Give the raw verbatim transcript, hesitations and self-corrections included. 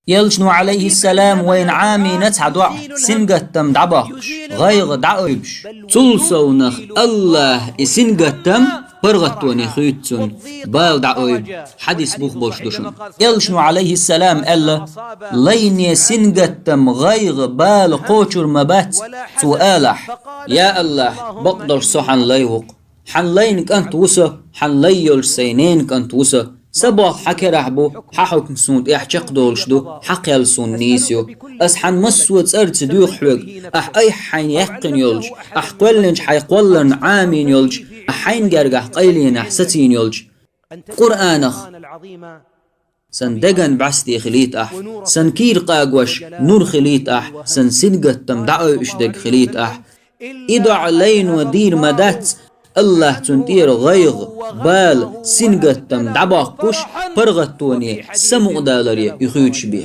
Элчано, Ӏалайхиссалам, вайна Ӏамийна цхьа доӀа, сингаттам дӀабоккхуш, гӀайгӀа дӀаойбуш. Цул совнах АллахӀа и сингаттам паргӀатоне хуьйцу цунна, бала дӀаойбу. Хьадис бух болуш ду шуна. Элчано, Ӏалайхиссалам, аьлла: «Лайне сингаттам, гӀайгӀа, бала кхочур ма бац цо алахь: „Я АллахӀ, бакъдолуш со хьан лай ву-кх. Хьан лайн кӀант ву со, хьан лай йолуш сайн ненан кӀант ву со. Сан болх хьан керахь бу, хьан хьукам суна тӀехь чекхдолуш ду, хьан кхел суна нийса ю. Ас хьан массо а цӀарца доьху хьоьга, ахь айхьа хьайна яьккхина йолчу, ахь кхоьллинчу хьайн кхолларна Ӏамийна йолчу, ахь хьайна гергахь къайленехь сацийна йолчу Къуръанах. Сан деган бӀаьсте хилийта ахь, сан кийра къагош нур хилийта ахь, сан сингаттам дӀаойуш дерг хилийта ахь“. И доӀа лайно дийр ма дац, АллахӀа цунна тӀера гӀайгӀа, бала, сингаттам дӀабоккхуш, паргӀатоне, самукъадаларе и хуьйцуш бен.